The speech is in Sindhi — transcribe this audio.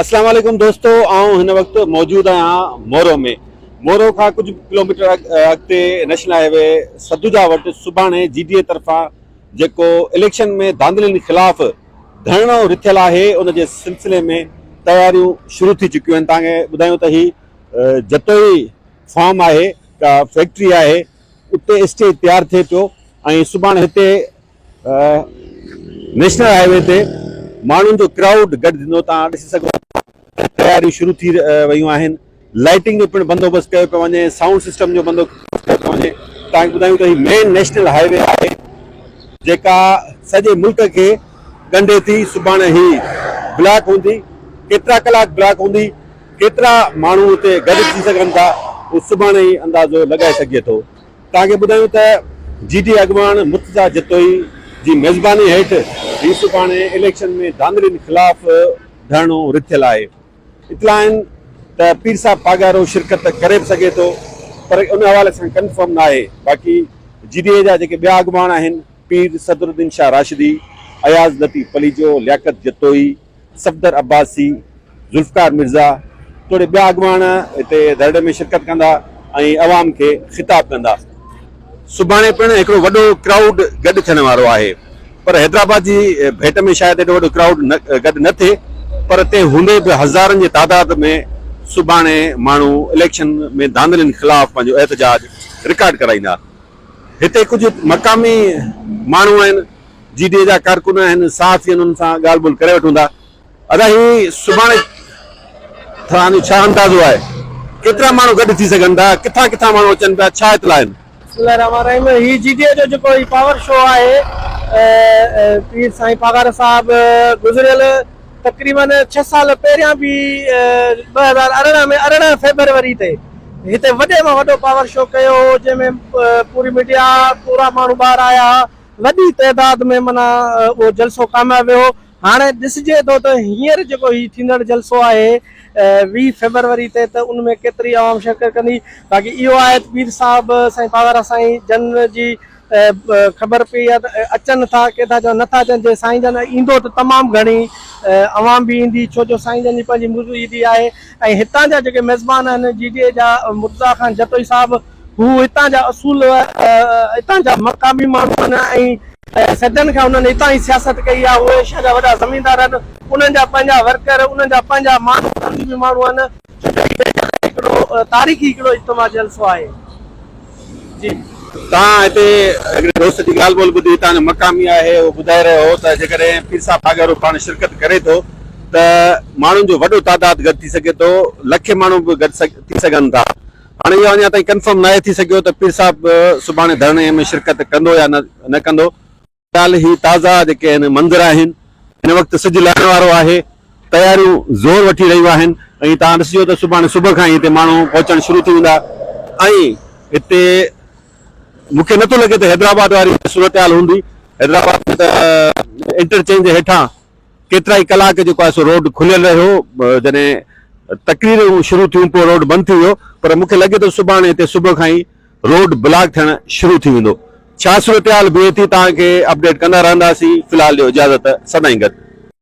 اسلام عليڪم دوستو آئون هن وقت موجود آهيان مورو ۾ مورو کان ڪجهه ڪلوميٽر اڳتي نيشنل هاء وي سدوجا وٽ سڀاڻي جي ڊي اي طرفان جيڪو اليڪشن ۾ ڌانڌلين خلاف ڌرڻو رٿيل آهي ان جي سلسلي ۾ تياريون شروع ٿي چڪيون آهن توهان کي ٻڌايون ته هي جتوئي فارم آهي ڪا فيڪٽري آهي اتي اسٽيج تيار ٿئي پيو ۽ سڀاڻي هتي نيشنل هاء وي تي ماڻهن جو ڪرائوڊ گڏ ٿيندو توهان ڏسي سگهو ٿا تياريون شروع ٿي ويون آهن لائٽنگ جو پڻ بندوبست ڪيو پيو وڃي سائونڊ سسٽم جو بندوبست ڪيو پيو وڃي توهان کي ٻڌايون ته هي مين نيشنل هاء وي آهي جيڪا سڄي ملڪ کي ڳنڍي ٿي سڀاڻي هي بلاڪ هوندي ڪيترا ڪلاڪ بلاڪ هوندي ڪيترا ماڻهو هتي گڏ ٿي سگهن ٿا اهو سڀاڻي ئي اندازو لڳائي سگهجي ٿو توهان کي ٻڌايون ته جي ڊي اڳواڻ مرتضيٰ جتوئي جي ميزباني هيٺ هي سڀاڻي اليڪشن ۾ ڌانڌلين خلاف ڌرڻو رٿيل آهي. اطلاع آهن ته پير صاحب پاڳارو شرڪت ڪري به سگهي ٿو پر ان حوالي سان ڪنفرم ناهي باقي جي ڊي اي جا جيڪي ٻيا اڳواڻ آهن پير صدرالدين شاهه راشدي، اياز لطيف پليجو، لياقت جتوئي، صفدر عباسي، ذوالفقار مرزا توڙي ٻيا اڳواڻ هتي ڌرڻي ۾ شرڪت ڪندا ۽ عوام کي خطاب ڪندا. سڀاڻي پڻ هڪڙو وڏو ڪرائوڊ گڏ ٿيڻ وارو آهي پر حيدرآباد جي ڀيٽ ۾ شايد ايڏو وڏو ڪرائوڊ گڏ نه ٿئي پر تنهن هوندي به هزارن جي تعداد ۾ سڀاڻي ماڻهو اليڪشن ۾ ڌانڌلين خلاف پنهنجو احتجاج رڪارڊ ڪرائيندا. هتي ڪجهه مقامي ماڻهو آهن. جي ڊي اي جا ڪارڪن آهن صحافي آهن انهن سان ڳالهه ٻولهه ڪري وٺون ٿا ادا هي سڀاڻي توهان جو ڇا اندازو آهي ڪيترا ماڻهو گڏ ٿي سگهن ٿا ڪٿان ڪٿان ماڻهو اچن پيا ڇا اطلاع آهن. بسم الله الرحمٰن الرحيم هي جي ڊي اي جو جيڪو هي پاور شو آهي پير سائين پاڳارا صاحب گذريل تقريبن ڇهه سال پهريان به 2018 ۾ 18 فيبروري تي هتي وڏي مان وڏو پاور شو ڪيو هو جنهن ۾ پوري ميڊيا پورا ماڻهو ٻاهر آيا ها وڏي تعداد ۾ معنيٰ اهو جلسو ڪامياب ويو. هاڻي ڏسجي ٿو ته هينئر جيڪو هي ٿيندڙ جلسو آهي 20 فيبروري تي ته ان ۾ ڪيتري عوام شرڪت ڪندي. باقي اهو آهي ته پير صاحب سائين پاڳارا سائين جن جي خبر پئي آهي ته اچن ٿا ڪي ٿا چون نٿا اچن جي سائين جن ايندو ته تمام گهڻي عوام به ايندي ڇو جو سائين جن جي پنهنجي مريدي آهي ۽ هتان جا جيڪي ميزبان آهن جي ڊي اي جا مرتضيٰ خان جتوئي صاحب هو هتان جا اصول هتان جا مقامي ماڻهو آهن ۽ صدين کان انهن هتان ئي سياست ڪئي آهي. هو ايشيا جا وڏا زميندار آهن. انهن جا پنهنجا ورڪر، انهن جا پنهنجا ماڻهو، تنظيمي ماڻهو آهن. ڇو جو هي بيشڪ هڪڙو تاريخي هڪڙو اجتماع جلسو آهي. جي. توهان هتي هڪڙي دوست جي ڳالهه ٻولهه ٻڌي هتان جو مقامي آهي اهو ٻڌائي رهيو هو ته جيڪڏهن پير صاحب پاڳارو پاڻ شرڪت ڪري ٿو ته ماڻهن جو وڏو تعداد گڏ ٿي سگهي ٿو لکين ماڻهو به گڏ ٿي سگهن ٿا. هاڻي اهو اڃا تائين ڪنفرم ناهي ٿي سگهيو ته پير صاحب سڀاڻي ڌرڻي ۾ شرڪت ڪندو يا نه ڪندو. في الحال هي تازا جيڪي آهن منظر آهن هن وقت سج لهڻ وارو آهي تياريون زور وٺي رهيون آهن ۽ توهان ڏسجو ته سڀاڻي صبح کان ئي هتي ماڻهو پهچڻ شروع ٿي ويندا ۽ هتي مون کي نٿو لڳي ته حيدرآباد واري صورتحال هوندي حيدرآباد ۾ ته انٽرچينج جي هيٺان ڪيترائي ڪلاڪ جيڪو آهي سو روڊ کليل رهيو جڏهن تقريرون شروع ٿيون پوء روڊ بند ٿي ويو پر مون کي لڳي ٿو سڀاڻي هتي صبح کان ئي روڊ بلاڪ ٿيڻ شروع ٿي ويندو ڇا صورتحال بيهي ٿي توهان کي اپڊيٽ ڪندا رهنداسين في الحال ڏيو اجازت سدائين گڏ.